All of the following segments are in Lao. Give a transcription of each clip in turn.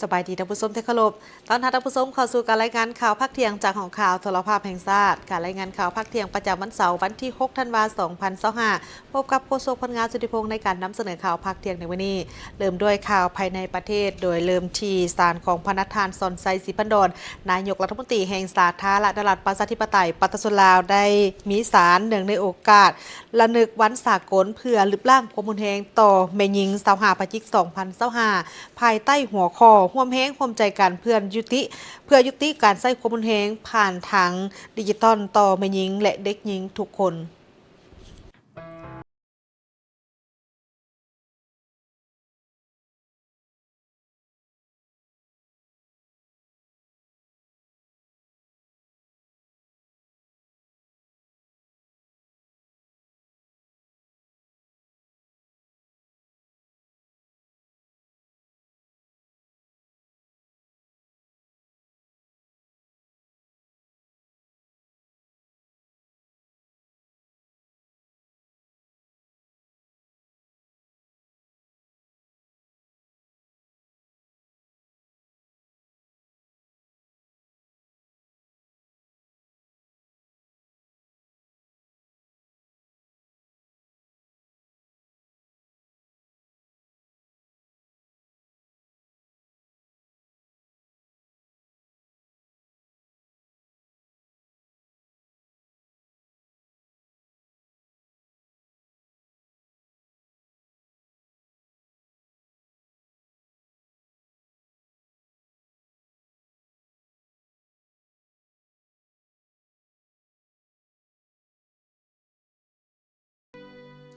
ສະບາຍດີທ່ານຜູ້ຊົມທີ່ເຄົາລົບ, ຕ້ອນຮັບທ່ານຜູ້ຊົມເຂົ້າສູ່ການລາຍງານຂ່າວພາກທ່ຽງຈາກຫ້ອງຂ່າວໂທລະພາບແຫ່ງຊາດ. ການລາຍງານຂ່າວພາກທ່ຽງປະຈຳວັນເສົາ ວັນທີຫົກ ທັນວາ ສອງພັນຊາວຫ້າ ພົບກັບໂຄສົກ ພັນງາ ສຸດທິພົງ ໃນການນຳສະເໜີຂ່າວພາກທ່ຽງໃນມື້ນີ້. ເລີ່ມດ້ວຍຂ່າວພາຍໃນປະເທດ, ໂດຍເລີ່ມທີ່ສານຂອງພະນະທ່ານ ສອນໄຊ ສີພັນດອນ ນາຍົກລັດຖະມົນຕີແຫ່ງສາທາລະນະລັດປະຊາທິປະໄຕປະຊາຊົນລາວ ໄດ້ມີສານເນື່ອງໃນໂອກາດ ລະນຶກວັນສາກົນເພື່ອລຶບລ້າງຄວາມຮຸນແຮງຕໍ່ແມ່ຍິງ ຊາວຫ້າ ພະຈິກ ສອງພັນຊາວຫ້າ ພາຍໃຕ້ຫົວຂໍ້ ຮ່ວມແຮງຮ່ວມໃຈກັນເພື່ອຍຸຕິ ເພື່ອຍຸຕິການໃຊ້ຄວາມຮຸນແຮງຜ່ານທາງດິຈິຕອນຕໍ່ແມ່ຍິງ ແລະ ເດັກຍິງທຸກຄົນ.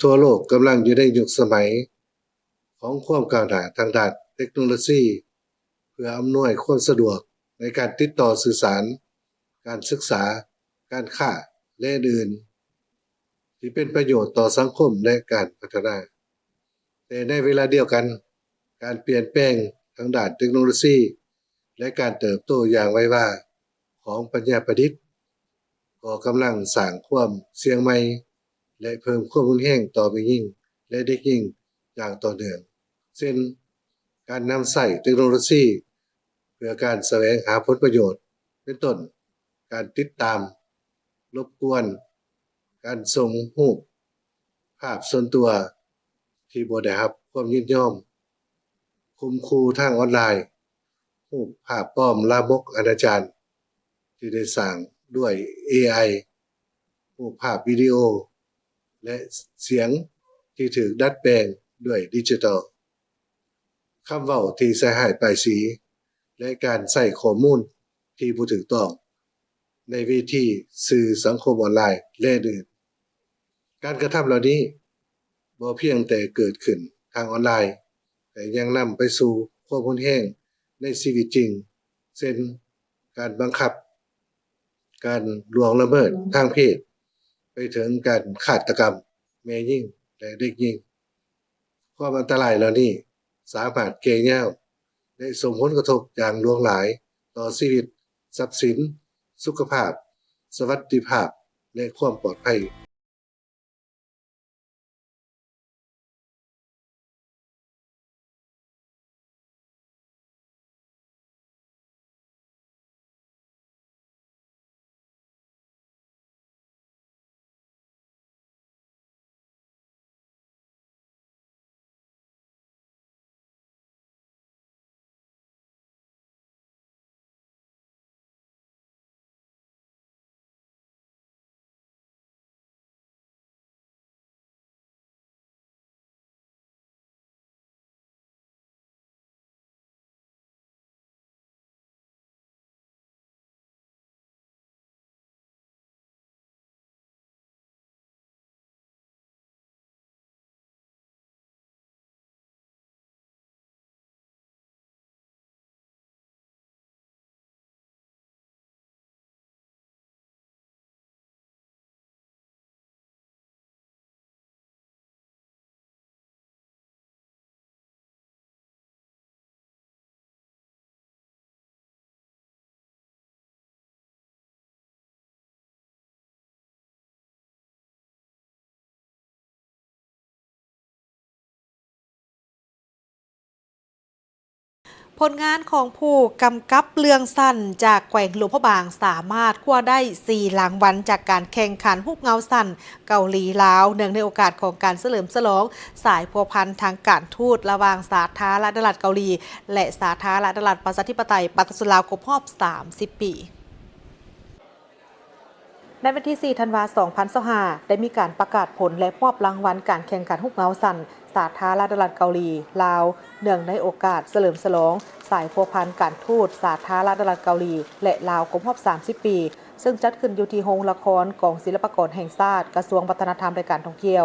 ທົ່ວໂລກກຳລັງຢູ່ໃນຍຸກສະໄໝຂອງຄວາມກ້າວໜ້າທາງດ້ານເຕັກໂນໂລຊີ ເພື່ອອຳນວຍຄວາມສະດວກໃນການຕິດຕໍ່ສື່ສານ, ການສຶກສາ, ການຄ້າ ແລະ ອື່ນໆ ທີ່ເປັນປະໂຫຍດຕໍ່ສັງຄົມ ແລະ ການພັດທະນາ. ແຕ່ໃນເວລາດຽວກັນ, ການປ່ຽນແປງທາງດ້ານເຕັກໂນໂລຊີ ແລະ ການເຕີບໂຕຢ່າງໄວວາຂອງປັນຍາປະດິດ ກໍກຳລັງສ້າງຄວາມສ່ຽງໃໝ່ ແລະ ເພີ່ມຄວາມຮຸນແຮງຕໍ່ແມ່ຍິງ ແລະ ເດັກຍິງຢ່າງຕໍ່ເນື່ອງ, ເຊັ່ນ ການນຳໃຊ້ເຕັກໂນໂລຊີເພື່ອການສະແຫວງຫາຜົນປະໂຫຍດ, ເປັນຕົ້ນ ການຕິດຕາມ, ລົບກວນ, ການສົ່ງຮູບພາບສ່ວນຕົວທີ່ບໍ່ໄດ້ຮັບຄວາມຍິນຍອມ, ຂົ່ມຂູ່ທາງອອນລາຍ, ຮູບພາບປອມລາມົກອະນາຈານທີ່ໄດ້ສ້າງດ້ວຍເອໄອ, ຮູບພາບວິດີໂອ ແລະ ສຽງທີ່ຖືກດັດແປງດ້ວຍດິຈິຕອລ, ຄຳເວົ້າທີ່ໃສ່ຮ້າຍປ້າຍສີ ແລະ ການໃຊ້ຂໍ້ມູນທີ່ບໍ່ຖືກຕ້ອງໃນເວທີສື່ສັງຄົມອອນລາຍ ແລະ ອື່ນ. ການກະທຳເຫຼົ່ານີ້ບໍ່ພຽງແຕ່ເກີດຂຶ້ນທາງອອນລາຍ, ແຕ່ຍັງນຳໄປສູ່ຄວາມຮຸນແຮງໃນຊີວິດຈິງ, ເຊັ່ນ ການບັງຄັບ, ການລ່ວງລະເມີດທາງເພດ, ໄປເຖິງການຄາດຕະກຳແມ່ຍິງ ແລະ ເດັກຍິງ. ຄວາມອັນຕະລາຍເຫຼົ່ານີ້ສາມາດແກ່ຍາວ ແລະ ສົ່ງຜົນກະທົບຢ່າງຫຼວງຫຼາຍຕໍ່ຊີວິດ, ຊັບສິນ, ສຸຂະພາບ, ສະຫວັດດີພາບ ແລະ ຄວາມປອດໄພ. ຜົນງານຂອງຜູ້ກຳກັບເລື່ອງສັ້ນຈາກແຂວງຫຼວງພະບາງ ສາມາດຄວ້າໄດ້ສີ່ລາງວັນ ຈາກການແຂ່ງຂັນຮູບເງົາສັ້ນເກົາຫຼີລາວ ເນື່ອງໃນໂອກາດຂອງການສະເຫຼີມສະຫຼອງສາຍພົວພັນທາງການທູດ ລະຫວ່າງສາທາລະນະລັດເກົາຫຼີ ແລະ ສາທາລະນະລັດປະຊາທິປະໄຕປະຊາຊົນລາວ ຄົບຮອບສາມສິບປີ. ໃນວັນທີສີ່ ທັນວາ ສອງພັນຊາວຫ້າ ໄດ້ມີການປະກາດຜົນ ແລະ ມອບລາງວັນການແຂ່ງຂັນຮູບເງົາສັ້ນສາທາລະນະລັດເກົາຫຼີລາວ ເນື່ອງໃນໂອກາດສະເຫຼີມສະຫຼອງສາຍພົວພັນການທູດສາທາລະນະລັດເກົາຫຼີ ແລະ ລາວ ຄົບຮອບສາມສິບປີ ເຊິ່ງຈັດຂຶ້ນຢູ່ທີ່ໂຮງລະຄອນກອງສິລະປາກອນແຫ່ງຊາດ ກະຊວງວັດທະນະທຳ ແລະ ການທ່ອງທ່ຽວ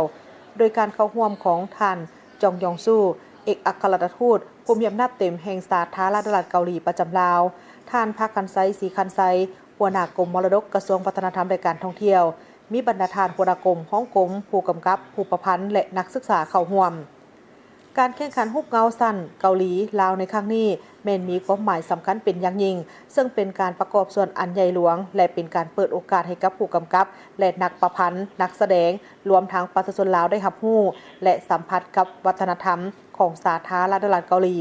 ໂດຍການເຂົ້າຮ່ວມຂອງທ່ານ ຈອງຢອງຊູ ເອກອັກຄະລັດຖະທູດຜູ້ມີອຳນາດເຕັມແຫ່ງສາທາລະນະລັດເກົາຫຼີປະຈຳລາວ, ທ່ານ ພາຄັນໄຊ ສີຄັນໄຊ ຫົວໜ້າກົມມໍລະດົກ ກະຊວງວັດທະນະທຳ ແລະ ການທ່ອງທ່ຽວ, ມີບັນດາທ່ານຫົວໜ້າກົມ, ຫ້ອງກົມ, ຜູ້ກຳກັບ, ຮູບປະພັນ ແລະ ນັກສຶກສາເຂົ້າຮ່ວມ. ການແຂ່ງຂັນຮູບເງົາສັ້ນເກົາຫຼີລາວໃນຄັ້ງນີ້ ແມ່ນມີຄວາມໝາຍສຳຄັນເປັນຢ່າງຍິ່ງ, ເຊິ່ງເປັນການປະກອບສ່ວນອັນໃຫຍ່ຫຼວງ ແລະ ເປັນການເປີດໂອກາດໃຫ້ກັບຜູ້ກຳກັບ ແລະ ນັກປະພັນ, ນັກສະແດງ, ລວມທັງປະຊາຊົນລາວໄດ້ຮັບຮູ້ ແລະ ສຳຜັດກັບວັດທະນະທຳຂອງສາທາລະນະລັດເກົາຫຼີ,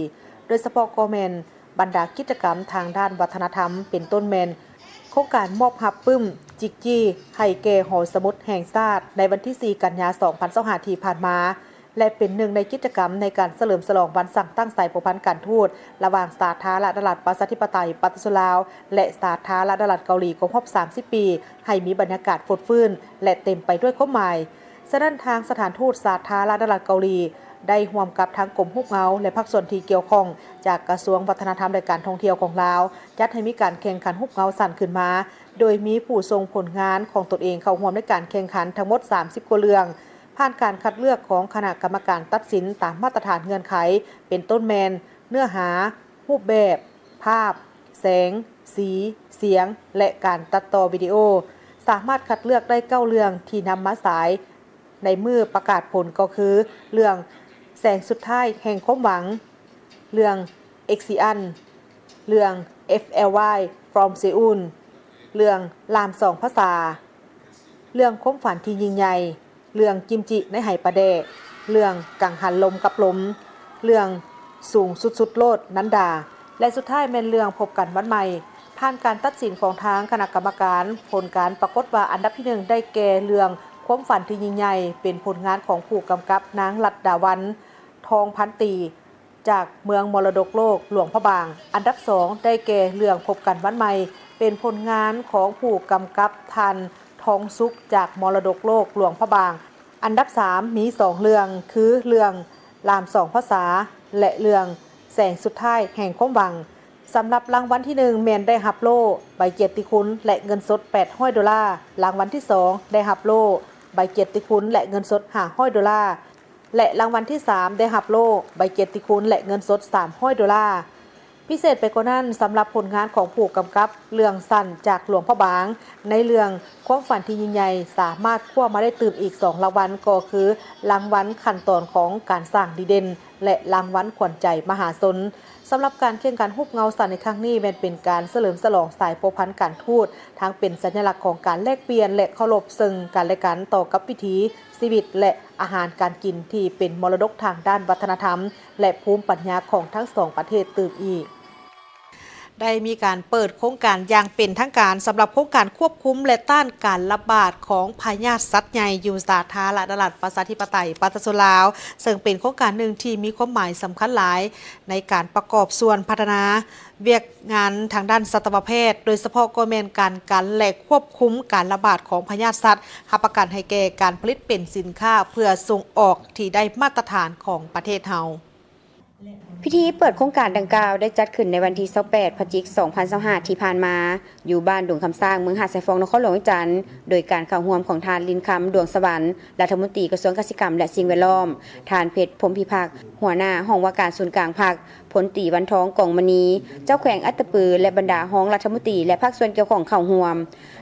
ໂດຍສະເພາະກໍແມ່ນບັນດາກິດຈະກຳທາງດ້ານວັດທະນະທຳ ເປັນຕົ້ນແມ່ນໂຄງການມອບຮັບປຶ້ມຈິກຈີ້ໃຫ້ແກ່ຫໍສະໝຸດແຫ່ງຊາດ ໃນວັນທີສີ່ ກັນຍາ ສອງພັນຊາວຫ້າ ທີ່ຜ່ານມາ ແລະ ເປັນໜຶ່ງໃນກິດຈະກຳໃນການສະເຫຼີມສະຫຼອງວັນສ້າງຕັ້ງສາຍພົວພັນການທູດ ລະຫວ່າງສາທາລະນະລັດປະຊາທິປະໄຕປະຊາຊົນລາວ ແລະ ສາທາລະນະລັດເກົາຫຼີ ຄົບຮອບສາມສິບປີ ໃຫ້ມີບັນຍາກາດຟົດຟື້ນ ແລະ ເຕັມໄປດ້ວຍຄວາມໝາຍ. ສະນັ້ນ ທາງສະຖານທູດສາທາລະນະລັດເກົາຫຼີ ໄດ້ຮ່ວມກັບທາງກົມຮູບເງົາ ແລະ ພາກສ່ວນທີ່ກ່ຽວຂ້ອງ ຈາກກະຊວງວັດທະນະທຳ ແລະ ການທ່ອງທ່ຽວຂອງລາວ ຈັດໃຫ້ມີການແຂ່ງຂັນຮູບເງົາສັ້ນຂຶ້ນມາ, ໂດຍມີຜູ້ສົ່ງຜົນງານຂອງຕົນເອງເຂົ້າຮ່ວມໃນການແຂ່ງຂັນທັງໝົດສາມສິບກວ່າເລື່ອງ, ຜ່ານການຄັດເລືອກຂອງຄະນະກຳມະການຕັດສິນຕາມມາດຕະຖານເງື່ອນໄຂ ເປັນຕົ້ນແມ່ນ ເນື້ອຫາ, ຮູບແບບ, ພາບ, ແສງ, ສີ, ສຽງ ແລະ ການຕັດຕໍ່ວິດີໂອ. ສາມາດຄັດເລືອກໄດ້ເກົ້າເລື່ອງທີ່ນຳມາສາຍໃນມື້ປະກາດຜົນກໍຄື ເລື່ອງແສງສຸດທ້າຍແຫ່ງຄວາມຫວັງ, ເລື່ອງ Execution, ເລື່ອງ F L Y from Seoul, ເລື່ອງລາມສອງພາສາ, ເລື່ອງຄວາມຝັນທີ່ຍິ່ງໃຫຍ່, ເລື່ອງກິມຈິໃນໄຫປາແດກ, ເລື່ອງກັງຫັນລົມກັບລົມ, ເລື່ອງສູງສຸດໆໂລດນັນດາ ແລະ ສຸດທ້າຍແມ່ນເລື່ອງພົບກັນວັນໃໝ່. ຜ່ານການຕັດສິນຂອງທາງຄະນະກຳມະການ, ຜົນການປາກົດວ່າອັນດັບທີໜຶ່ງໄດ້ແກ່ເລື່ອງຄວາມຝັນທີ່ຍິ່ງໃຫຍ່ ເປັນຜົນງານຂອງຜູ້ກຳກັບນາງລັດດາວັນ ທອງພັນຕີ ຈາກເມືອງມໍລະດົກໂລກຫຼວງພະບາງ. ອັນດັບສອງໄດ້ແກ່ເລື່ອງພົບກັນວັນໃໝ່ ເປັນຜົນງານຂອງຜູ້ກຳກັບທ່ານ ທອງສຸກ ຈາກມໍລະດົກໂລກຫຼວງພະບາງ. ອັນດັບສາມມີສອງເລື່ອງ ຄືເລື່ອງລາມສອງພາສາ ແລະ ເລື່ອງແສງສຸດທ້າຍແຫ່ງຄວາມຫວັງ. ສຳລັບລາງວັນທີໜຶ່ງແມ່ນໄດ້ຮັບໂລ່, ໃບກຽດຕິຄຸນ ແລະ ເງິນສົດແປດຮ້ອຍໂດລາ, ລາງວັນທີສອງໄດ້ຮັບໂລ່, ໃບກຽດຕິຄຸນ ແລະ ເງິນສົດຫ້າຮ້ອຍໂດລາ ແລະ ລາງວັນທີສາມໄດ້ຮັບໂລ່, ໃບກຽດຕິຄຸນ ແລະ ເງິນສົດສາມຮ້ອຍໂດລາ. ພິເສດໄປກວ່ານັ້ນ, ສຳລັບຜົນງານຂອງຜູ້ກຳກັບເລື່ອງສັ້ນຈາກຫຼວງພະບາງ ໃນເລື່ອງຄວາມຝັນທີ່ຍິ່ງໃຫຍ່ ສາມາດຄວ້າມາໄດ້ຕື່ມອີກສອງລາງວັນ ກໍຄືລາງວັນຂັ້ນຕອນຂອງການສ້າງດີເດັ່ນ ແລະ ລາງວັນຂວັນໃຈມະຫາຊົນ. ສຳລັບການແຂ່ງຂັນຮູບເງົາສັ້ນໃນຄັ້ງນີ້ ແມ່ນເປັນການສະເຫຼີມສະຫຼອງສາຍພົວພັນການທູດ, ທັງເປັນສັນຍະລັກຂອງການແລກປ່ຽນ ແລະ ເຄົາລົບເຊິ່ງກັນແລະກັນ ຕໍ່ກັບວິຖີຊີວິດ ແລະ ອາຫານການກິນທີ່ເປັນມໍລະດົກທາງດ້ານວັດທະນະທຳ ແລະ ພູມປັນຍາຂອງທັງສອງປະເທດຕື່ມອີກ. ໄດ້ມີການເປີດໂຄງການຢ່າງເປັນທາງການ ສຳລັບໂຄງການຄວບຄຸມ ແລະ ຕ້ານການລະບາດຂອງພະຍາດສັດໃຫຍ່ ຢູ່ສາທາລະນະລັດປະຊາທິປະໄຕປະຊາຊົນລາວ, ເຊິ່ງເປັນໂຄງການໜຶ່ງທີ່ມີຄວາມໝາຍສຳຄັນຫຼາຍ ໃນການປະກອບສ່ວນພັດທະນາວຽກງານທາງດ້ານສັດຕະວະແພດ, ໂດຍສະເພາະກໍແມ່ນການກັນ ແລະ ຄວບຄຸມການລະບາດຂອງພະຍາດສັດ, ຮັບປະກັນໃຫ້ແກ່ການຜະລິດເປັນສິນຄ້າເພື່ອສົ່ງອອກທີ່ໄດ້ມາດຕະຖານຂອງປະເທດເຮົາ. ພິທີເປີດໂຄງການດັ່ງກ່າວໄດ້ຈັດຂຶ້ນໃນວັນທີຊາວແປດ ພະຈິກ ສອງພັນຊາວຫ້າ ທີ່ຜ່ານມາ ຢູ່ບ້ານດົງຄຳຊ້າງ ເມືອງຫາດຊາຍຟອງ ນະຄອນຫຼວງວຽງຈັນ, ໂດຍການເຂົ້າຮ່ວມຂອງທ່ານ ລິນຄຳ ດວງສະຫວັນ ລັດຖະມົນຕີກະຊວງກະສິກຳ ແລະ ສິ່ງແວດລ້ອມ, ທ່ານ ເພັດ ພົມພິພັກ ຫົວໜ້າຫ້ອງວ່າການສູນກາງພັກ, ພົນຕີ ວັນທອງ ກອງມະນີ ເຈົ້າແຂວງອັດຕະປື ແລະ ບັນດາຮອງລັດຖະມົນຕີ ແລະ ພາກສ່ວນກ່ຽວຂ້ອງເຂົ້າຮ່ວມ.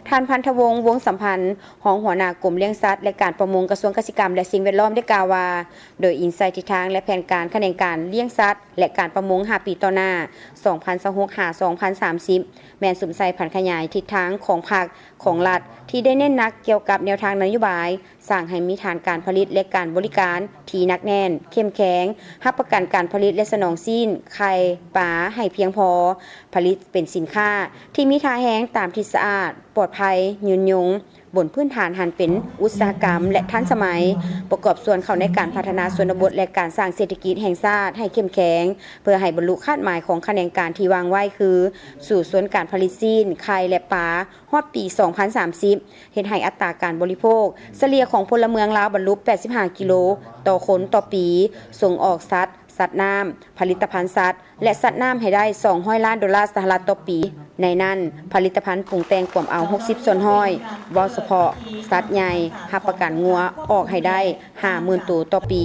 ທ່ານ ພັນທະວົງ ວົງສຳພັນ ຮອງຫົວໜ້າກົມລ້ຽງສັດ ແລະ ການປະມົງ ກະຊວງກະສິກຳ ແລະ ສິ່ງແວດລ້ອມ ໄດ້ກ່າວວ່າ ໂດຍອີງໃສ່ທິດທາງ ແລະ ແຜນການຂະແໜງການລ້ຽງສັດ ແລະ ການປະມົງຫ້າປີຕໍ່ໜ້າ ສອງພັນຊາວຫົກ ຫາ ສອງພັນສາມສິບ ແມ່ນສຸມໃສ່ຜັນຂະຫຍາຍທິດທາງຂອງພັກ, ຂອງລັດ ທີ່ໄດ້ເນັ້ນໜັກກ່ຽວກັບແນວທາງນະໂຍບາຍ ສ້າງໃຫ້ມີຖານການຜະລິດ ແລະ ການບໍລິການທີ່ໜັກແໜ້ນ, ເຂັ້ມແຂງ, ຮັບປະກັນການຜະລິດ ແລະ ສະໜອງຊີ້ນ, ໄຂ່, ປາ ໃຫ້ພຽງພໍ, ຜະລິດເປັນສິນຄ້າທີ່ມີທ່າແຮງຕາມທີ່ສະອາດ, ປອດໄພ, ຍືນຍົງ, ບົນພື້ນຖານຫັນເປັນອຸດສາຫະກຳ ແລະ ທັນສະໄໝ, ປະກອບສ່ວນເຂົ້າໃນການພັດທະນາຊົນນະບົດ ແລະ ການສ້າງເສດຖະກິດແຫ່ງຊາດໃຫ້ເຂັ້ມແຂງ ເພື່ອໃຫ້ບັນລຸຄາດໝາຍຂອງຂະແໜງການທີ່ວາງໄວ້ ຄື ສູ້ຊົນການຜະລິດຊີ້ນ, ໄຂ່ ແລະ ປາ ຮອດປີສອງພັນສາມສິບ ເຮັດໃຫ້ອັດຕາການບໍລິໂພກສະເລ່ຍຂອງພົນລະເມືອງລາວບັນລຸແປດສິບຫ້າກິໂລຕໍ່ຄົນຕໍ່ປີ, ສົ່ງອອກສັດ, ສັດນ້ຳ, ຜະລິດຕະພັນສັດ ແລະ ສັດນ້ຳໃຫ້ໄດ້ສອງຮ້ອຍລ້ານໂດລາສະຫະລັດຕໍ່ປີ. ໃນນັ້ນ, ຜະລິດຕະພັນປຸງແຕ່ງກວມເອົາຫົກສິບສ່ວນຮ້ອຍ, ເວົ້າສະເພາະສັດໃຫຍ່, ຮັບປະກັນງົວອອກໃຫ້ໄດ້ຫ້າໝື່ນໂຕຕໍ່ປີ,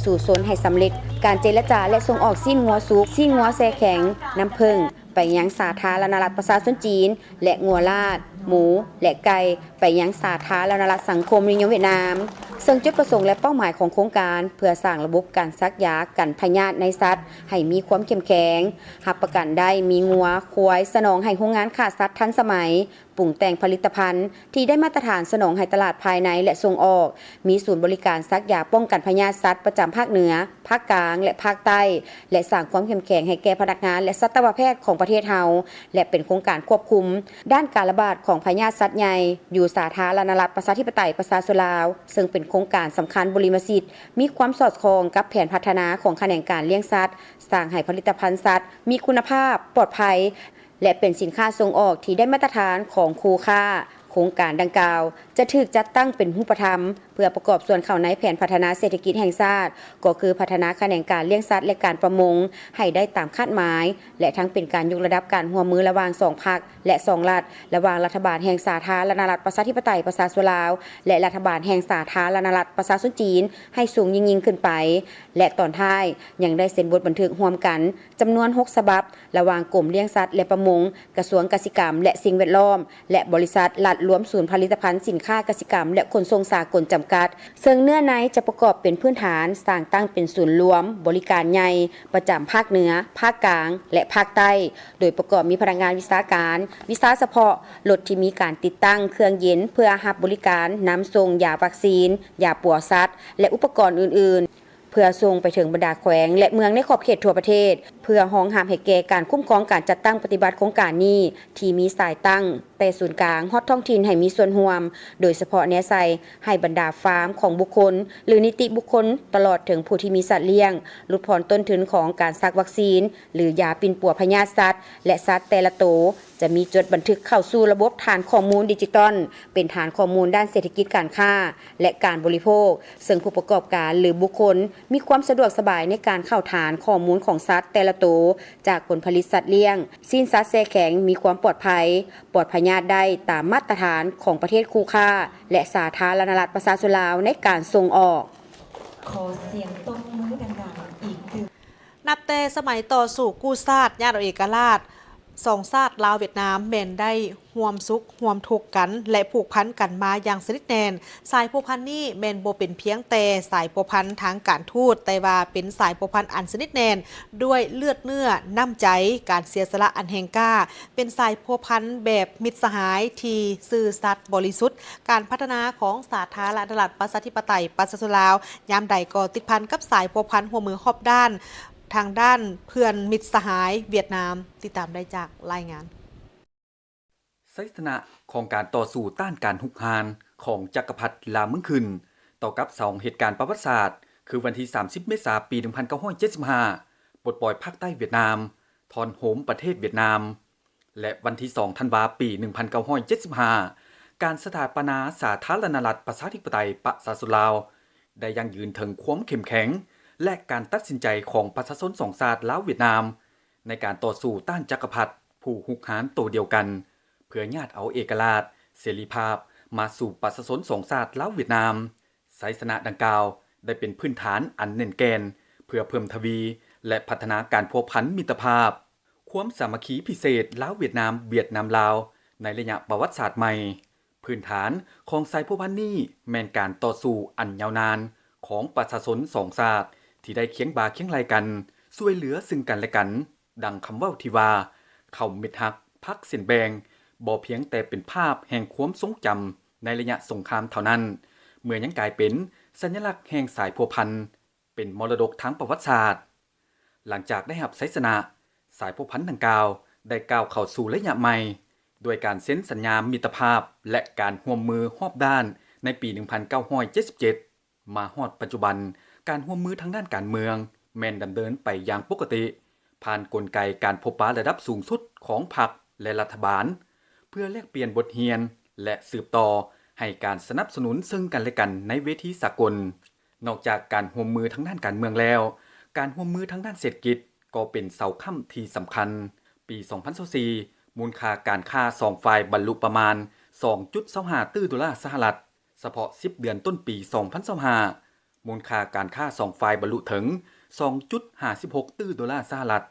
ສູ້ຊົນໃຫ້ສຳເລັດການເຈລະຈາ ແລະ ສົ່ງອອກຊີ້ນງົວສຸກ, ຊີ້ນງົວແຊ່ແຂງ, ນ້ຳເຜິ້ງ ໄປຍັງສາທາລະນະລັດປະຊາຊົນຈີນ ແລະ ງົວລາດ, ໝູ ແລະ ໄກ່ ໄປຍັງສາທາລະນະລັດສັງຄົມນິຍົມຫວຽດນາມ. ເຊິ່ງຈຸດປະສົງ ແລະ ເປົ້າໝາຍຂອງໂຄງການ ເພື່ອສ້າງລະບົບການສັກຢາກັນພະຍາດໃນສັດໃຫ້ມີຄວາມເຂັ້ມແຂງ, ຮັບປະກັນໄດ້ມີງົວ, ຄວາຍ ສະໜອງໃຫ້ໂຮງງານຂ້າສັດທັນສະໄໝ, ປຸງແຕ່ງຜະລິດຕະພັນທີ່ໄດ້ມາດຕະຖານ ສະໜອງໃຫ້ຕະຫຼາດພາຍໃນ ແລະ ສົ່ງອອກ, ມີສູນບໍລິການສັກຢາປ້ອງກັນພະຍາດສັດປະຈຳພາກເໜືອ, ພາກກາງ ແລະ ພາກໃຕ້ ແລະ ສ້າງຄວາມເຂັ້ມແຂງໃຫ້ແກ່ພະນັກງານ ແລະ ສັດຕະວະແພດຂອງປະເທດເຮົາ ແລະ ເປັນໂຄງການຄວບຄຸມດ້ານການລະບາດຂອງພະຍາດສັດໃຫຍ່ ຢູ່ສາທາລະນະລັດປະຊາທິປະໄຕປະຊາຊົນລາວ, ເຊິ່ງເປັນໂຄງການສຳຄັນບູລິມະສິດ, ມີຄວາມສອດຄ່ອງກັບແຜນພັດທະນາຂອງຂະແໜງການລ້ຽງສັດ, ສ້າງໃຫ້ຜະລິດຕະພັນສັດມີຄຸນນະພາບ, ປອດໄພ ແລະ ເປັນສິນຄ້າສົ່ງອອກທີ່ໄດ້ມາດຕະຖານຂອງຄູ່ຄ້າ. ໂຄງການດັ່ງກ່າວຈະຖືກຈັດຕັ້ງເປັນຮູບປະທຳ ເພື່ອປະກອບສ່ວນເຂົ້າໃນແຜນພັດທະນາເສດຖະກິດແຫ່ງຊາດ, ກໍຄືພັດທະນາຂະແໜງການລ້ຽງສັດ ແລະ ການປະມົງ ໃຫ້ໄດ້ຕາມຄາດໝາຍ ແລະ ທັງເປັນການຍົກລະດັບການຮ່ວມມືລະຫວ່າງສອງພັກ ແລະ ສອງລັດ, ລະຫວ່າງລັດຖະບານແຫ່ງສາທາລະນະລັດປະຊາທິປະໄຕປະຊາຊົນລາວ ແລະ ລັດຖະບານແຫ່ງສາທາລະນະລັດປະຊາຊົນຈີນ ໃຫ້ສູງຍິ່ງໆຂຶ້ນໄປ. ແລະ ຕອນທ້າຍຍັງໄດ້ເຊັນບົດບັນທຶກຮ່ວມກັນຈຳນວນຫົກສະບັບ ລະຫວ່າງກົມລ້ຽງສັດ ແລະ ປະມົງ, ກະຊວງກະສິກຳ ແລະ ສິ່ງແວດລ້ອມ ແລະ ບໍລິສັດລັດລວມສູນຜະລິດຕະພັນສິນຄ້າກະສິກຳ ແລະ ຂົນສົ່ງສາກົນຈຳກັດ, ເຊິ່ງເນື້ອໃນຈະປະກອບເປັນພື້ນຖານ, ສ້າງຕັ້ງເປັນສູນລວມບໍລິການໃຫຍ່ປະຈຳພາກເໜືອ, ພາກກາງ ແລະ ພາກໃຕ້, ໂດຍປະກອບມີພະນັກງານວິຊາການ, ວິຊາສະເພາະ, ລົດທີ່ມີການຕິດຕັ້ງເຄື່ອງເຢັນເພື່ອຮັບບໍລິການນຳສົ່ງຢາວັກຊີນ, ຢາປົວສັດ ແລະ ອຸປະກອນອື່ນໆ. ເພື່ອສົ່ງໄປເຖິງບັນດາແຂວງ ແລະ ເມືອງໃນຂອບເຂດທົ່ວປະເທດ, ເພື່ອຮອງຮັບໃຫ້ແກ່ການຄຸ້ມຄອງການຈັດຕັ້ງປະຕິບັດໂຄງການນີ້ ທີ່ມີສາຍຕັ້ງແຕ່ສູນກາງຮອດທ້ອງຖິ່ນໃຫ້ມີສ່ວນຮ່ວມ, ໂດຍສະເພາະແນໃສ່ໃຫ້ບັນດາຟາມຂອງບຸກຄົນ ຫຼື ນິຕິບຸກຄົນ, ຕະຫຼອດເຖິງຜູ້ທີ່ມີສັດລ້ຽງ, ຫຼຸດຜ່ອນຕົ້ນທຶນຂອງການສັກວັກຊີນ ຫຼື ຢາປິ່ນປົວພະຍາດສັດ ແລະ ສັດແຕ່ລະໂຕ, ຈະມີຈົດບັນທຶກເຂົ້າສູ່ລະບົບຖານຂໍ້ມູນດິຈິຕອນ, ເປັນຖານຂໍ້ມູນດ້ານເສດຖະກິດການຄ້າ ແລະ ການບໍລິໂພກ, ເຊິ່ງຜູ້ປະກອບການ ຫຼື ບຸກຄົນ ມີຄວາມສະດວກສະບາຍໃນການເຂົ້າຖານຂໍ້ມູນຂອງສັດແຕ່ລະໂຕ, ຈາກຜົນຜະລິດສັດລ້ຽງ, ຊີ້ນສັດແຊ່ແຂງມີຄວາມປອດໄພ, ປອດພະຍາດໄດ້ຕາມມາດຕະຖານຂອງປະເທດຄູ່ຄ້າ ແລະ ສາທາລະນະລັດປະຊາຊົນລາວໃນການສົ່ງອອກ. ຂໍສຽງຕົບມືດັງໆອີກ ນັບແຕ່ສະໄໝຕໍ່ສູ້ກູ້ຊາດ ຍາດເອົາເອກະລາດ ສອງຊາດລາວຫວຽດນາມ ແມ່ນໄດ້ຮ່ວມສຸກຮ່ວມທຸກກັນ ແລະ ຜູກພັນກັນມາຢ່າງສະໜິດແໜ້ນ. ສາຍພົວພັນນີ້ແມ່ນບໍ່ເປັນພຽງແຕ່ສາຍພົວພັນທາງການທູດ, ແຕ່ວ່າເປັນສາຍພົວພັນອັນສະໜິດແໜ້ນດ້ວຍເລືອດເນື້ອນ້ຳໃຈ, ການເສຍສະຫຼະອັນແຮງກ້າ, ເປັນສາຍພົວພັນແບບມິດສະຫາຍທີ່ຊື່ສັດບໍລິສຸດ. ການພັດທະນາຂອງສາທາລະນະລັດປະຊາທິປະໄຕປະຊາຊົນລາວ ຍາມໃດກໍຕິດພັນກັບສາຍພົວພັນຮ່ວມມືຮອບດ້ານ ທາງດ້ານເພື່ອນມິດສະຫາຍຫວຽດນາມ. ຕິດຕາມໄດ້ຈາກລາຍງານ. ໄຊຊະນະຂອງການຕໍ່ສູ້ຕ້ານການຮຸກຮານຂອງຈັກກະພັດລ່າເມືອງຂຶ້ນ ຕໍ່ກັບສອງເຫດການປະຫວັດສາດ ຄືວັນທີສາມສິບ ເມສາ ປີໜຶ່ງພັນເກົ້າຮ້ອຍເຈັດສິບຫ້າ ປົດປ່ອຍພາກໃຕ້ຫວຽດນາມ, ຖອນໂຮມປະເທດຫວຽດນາມ ແລະ ວັນທີສອງ ທັນວາ ປີໜຶ່ງພັນເກົ້າຮ້ອຍເຈັດສິບຫ້າ ການສະຖາປະນາສາທາລະນະລັດປະຊາທິປະໄຕປະຊາຊົນລາວ ໄດ້ຢັ້ງຢືນເຖິງຄວາມເຂັ້ມແຂງ ແລະ ການຕັດສິນໃຈຂອງປະຊາຊົນສອງຊາດລາວຫວຽດນາມ ໃນການຕໍ່ສູ້ຕ້ານຈັກກະພັດຜູ້ຮຸກຮານໂຕດຽວກັນ ເພື່ອຍາດເອົາເອກະລາດ, ເສລີພາບມາສູ່ປະຊາຊົນສອງຊາດລາວຫວຽດນາມ. ໄຊຊະນະດັ່ງກ່າວໄດ້ເປັນພື້ນຖານອັນແໜ້ນແກ່ນ ເພື່ອເພີ່ມທະວີ ແລະ ພັດທະນາການພົວພັນມິດຕະພາບ, ຄວາມສາມັກຄີພິເສດລາວຫວຽດນາມ, ຫວຽດນາມລາວ ໃນໄລຍະປະຫວັດສາດໃໝ່. ພື້ນຖານຂອງສາຍພົວພັນນີ້ແມ່ນການຕໍ່ສູ້ອັນຍາວນານຂອງປະຊາຊົນສອງຊາດ ທີ່ໄດ້ຄຽງບ່າຄຽງໄຫຼ່ກັນ ຊ່ວຍເຫຼືອເຊິ່ງກັນແລະກັນ, ດັ່ງຄຳເວົ້າທີ່ວ່າ ເຂົ້າເມັດຮັກ ຜັກເສັ້ນແບ່ງ ບໍ່ພຽງແຕ່ເປັນພາບແຫ່ງຄວາມຊົງຈຳໃນໄລຍະສົງຄາມເທົ່ານັ້ນ, ເມື່ອຍັງກາຍເປັນສັນຍະລັກແຫ່ງສາຍພົວພັນ, ເປັນມໍລະດົກທາງປະຫວັດສາດ. ຫຼັງຈາກໄດ້ຮັບໄຊຊະນະ, ສາຍພົວພັນດັ່ງກ່າວໄດ້ກ້າວເຂົ້າສູ່ໄລຍະໃໝ່ ດ້ວຍການເຊັນສັນຍາມິດຕະພາບ ແລະ ການຮ່ວມມືຮອບດ້ານໃນປີໜຶ່ງພັນເກົ້າຮ້ອຍເຈັດສິບເຈັດ. ມາຮອດປັດຈຸບັນ, ການຮ່ວມມືທາງດ້ານການເມືອງແມ່ນດຳເນີນໄປຢ່າງປົກກະຕິ, ຜ່ານກົນໄກການພົບປະລະດັບສູງສຸດຂອງພັກ ແລະ ລັດຖະບານ, ເພື່ອແລກປ່ຽນບົດຮຽນ ແລະ ສືບຕໍ່ໃຫ້ການສະໜັບສະໜູນເຊິ່ງກັນແລະກັນໃນເວທີສາກົນ. ນອກຈາກການຮ່ວມມືທາງດ້ານການເມືອງແລ້ວ, ການຮ່ວມມືທາງດ້ານເສດຖະກິດກໍເປັນເສົາຄ້ຳທີ່ສຳຄັນ. ປີສອງພັນຊາວສີ່ ມູນຄ່າການຄ້າສອງຝ່າຍບັນລຸປະມານສອງຈຸດຊາວຫ້າຕື້ໂດລາສະຫະລັດ, ສະເພາະສິບເດືອນຕົ້ນປີສອງພັນຊາວຫ້າ ມູນຄ່າການຄ້າສອງຝ່າຍບັນລຸເຖິງສອງຈຸດຫ້າສິບຫົກຕື້ໂດລາສະຫະລັດ,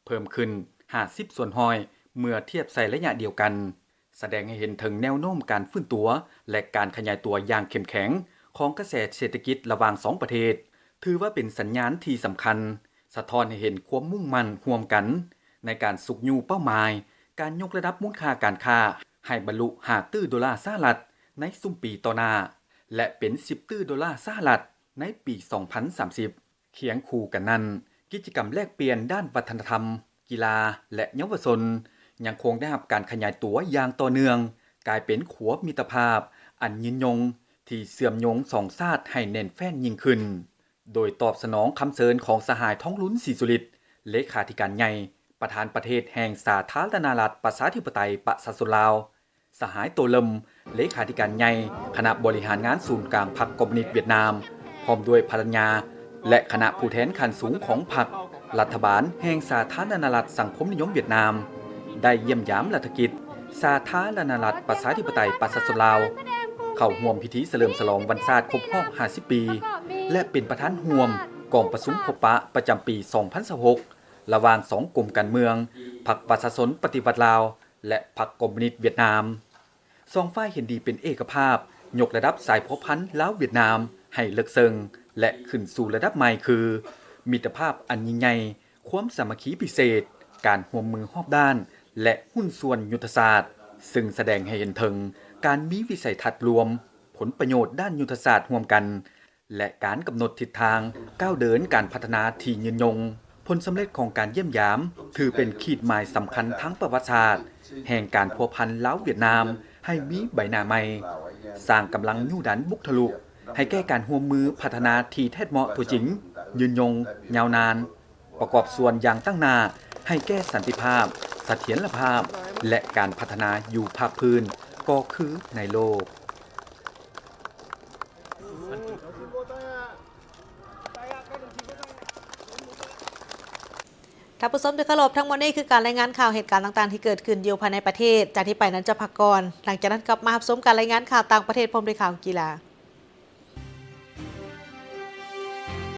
ເພີ່ມຂຶ້ນຫ້າສິບສ່ວນຮ້ອຍເມື່ອທຽບໃສ່ໄລຍະດຽວກັນ, ສະແດງໃຫ້ເຫັນເຖິງແນວໂນ້ມການຟື້ນຕົວ ແລະ ການຂະຫຍາຍຕົວຢ່າງເຂັ້ມແຂງຂອງກະແສເສດຖະກິດລະຫວ່າງສອງປະເທດ, ຖືວ່າເປັນສັນຍານທີ່ສຳຄັນ ສະທ້ອນໃຫ້ເຫັນຄວາມມຸ່ງໝັ້ນຮ່ວມກັນໃນການຊຸກຍູ້ເປົ້າໝາຍການຍົກລະດັບມູນຄ່າການຄ້າໃຫ້ບັນລຸຫ້າຕື້ໂດລາສະຫະລັດໃນຊຸມປີຕໍ່ໜ້າ ແລະ ເປັນສິບຕື້ໂດລາສະຫະລັດໃນປີສອງພັນສາມສິບ. ຄຽງຄູ່ກັນນັ້ນ, ກິດຈະກຳແລກປ່ຽນດ້ານວັດທະນະທຳ, ກິລາ ແລະ ເຍົາວະຊົນ ຍັງຄົງໄດ້ຮັບການຂະຫຍາຍຕົວຢ່າງຕໍ່ເນື່ອງ, ກາຍເປັນຂົວມິດຕະພາບອັນຍືນຍົງທີ່ເຊື່ອມໂຍງສອງຊາດໃຫ້ແໜ້ນແຟ້ນຍິ່ງຂຶ້ນ. ໂດຍຕອບສະໜອງຄຳເຊີນຂອງສະຫາຍ ທອງລຸນ ສີສຸລິດ ເລຂາທິການໃຫຍ່ ປະທານປະເທດແຫ່ງສາທາລະນະລັດ ປະຊາທິປະໄຕ ປະຊາຊົນລາວ, ສະຫາຍ ໂຕເລິມ ເລຂາທິການໃຫຍ່ຄະນະບໍລິຫານງານສູນກາງພັກຄອມມູນິດຫວຽດນາມ ພ້ອມດ້ວຍພັນລະຍາ ແລະ ຄະນະຜູ້ແທນຂັ້ນສູງຂອງພັກ, ລັດຖະບານແຫ່ງສາທາລະນະລັດສັງຄົມນິຍົມຫວຽດນາມ ໄດ້ຢ້ຽມຢາມລັດຖະກິດ ສາທາລະນະລັດ ປະຊາທິປະໄຕ ປະຊາຊົນລາວ, ເຂົ້າຮ່ວມພິທີສະເຫຼີມສະຫຼອງວັນຊາດຄົບຮອບຫ້າສິບປີ ແລະ ເປັນປະທານຮ່ວມກອງປະຊຸມພົບປະປະຈຳປີສອງພັນຊາວຫົກ ລະຫວ່າງສອງກົມການເມືອງ, ພັກປະຊາຊົນປະຕິວັດລາວ ແລະ ພັກຄອມມູນິດຫວຽດນາມ. ສອງຝ່າຍເຫັນດີເປັນເອກະພາບ ຍົກລະດັບສາຍພົວພັນລາວ-ຫວຽດນາມໃຫ້ເລິກເຊິ່ງ ແລະ ຂຶ້ນສູ່ລະດັບໃໝ່ ຄື ມິດຕະພາບອັນຍິ່ງໃຫຍ່, ຄວາມສາມັກຄີພິເສດ, ການຮ່ວມມືຮອບດ້ານ ແລະ ຫຸ້ນສ່ວນຍຸດທະສາດ, ເຊິ່ງສະແດງໃຫ້ເຫັນເຖິງການມີວິໄສທັດລວມ, ຜົນປະໂຫຍດດ້ານຍຸດທະສາດຮ່ວມກັນ ແລະ ການກຳນົດທິດທາງກ້າວເດີນການພັດທະນາທີ່ຍືນຍົງ. ຜົນສຳເລັດຂອງການຢ້ຽມຢາມຖືເປັນຂີດໝາຍສຳຄັນທາງປະຫວັດສາດແຫ່ງການພົວພັນລາວ-ຫວຽດນາມໃຫ້ມີໃບໜ້າໃໝ່, ສ້າງກຳລັງຍູ້ດັນບຸກທະລຸໃຫ້ແກ່ການຮ່ວມມືພັດທະນາທີ່ແທດເໝາະຕົວຈິງ, ຍືນຍົງ, ຍາວນານ, ປະກອບສ່ວນຢ່າງຕັ້ງໜ້າໃຫ້ແກ່ສັນຕິພາບ, ສະຖຽນລະພາບ ແລະ ການພັດທະນາຢູ່ພາກພື້ນກໍຄືໃນໂລກ. ທ່ານຜູ້ຊົມທີ່ເຄົາລົບ, ທັງໝົດນີ້ຄືການລາຍງານຂ່າວເຫດການຕ່າງໆທີ່ເກີດຂຶ້ນຢູ່ພາຍໃນປະເທດ. ຈາກນີ້ໄປນັ້ນຈະພັກກ່ອນ, ຫຼັງຈາກນັ້ນກັບມາຮັບຊົມການລາຍງານຂ່າວຕ່າງປະເທດພ້ອມດ້ວຍຂ່າວກິລາ.